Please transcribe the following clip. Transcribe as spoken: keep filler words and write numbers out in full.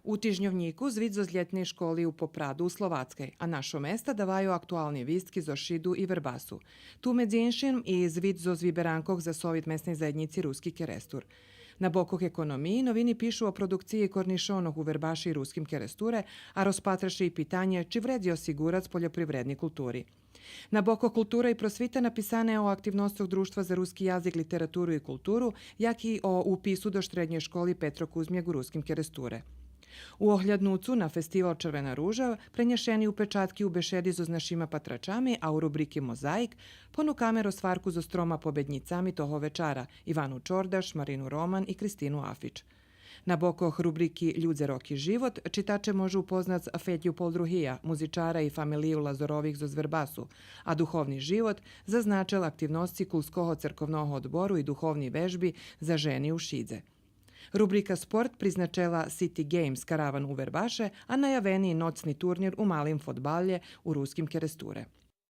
У тижньовнїку звит зоз лєтней школи у Попраду у Словацкей, а Нашо места даваю актуални вистки зоз Шиду и Вербасу. Ту, медзи иншим, и звит зоз виберанкох за Совит Месней заєднїци Руски Керестур. На бокох економиї новини пишу о продукциї корнишонох у Вербаше и Руским Керестуре, а розпатра ше и питанє чи вредзи осигурац польопривредни култури. На бокох Култура и просвита написане о активносцох Дружтва за руски язик, литературу и културу, як и о упису до штреднєй школи Петро Кузмяк у Руским Керестуре. У огляднуцу на фестивал Червена ружа пренєшени упечатки у бешеди зоз нашима патрачами, а у рубрики Мозаїк понукаме розгварку зоз трома победнїцами того вечара: Ивану Чордаш, Марину Роман и Кристину Афич. На бокох рубрики Людзе, роки, живот читаче можу упознац Федю Полдругия, музичара и фамелию Лазорових зоз Вербасу, а Духовни живот зазначел активносци Кулского церковного одбору и духовни вежби за жени у Шидзе. Рубрика Спорт призначела Сити Геймс караван у Вербаше, а наявени и ноцни турнир у малим фодбалє у Руским Керестуре.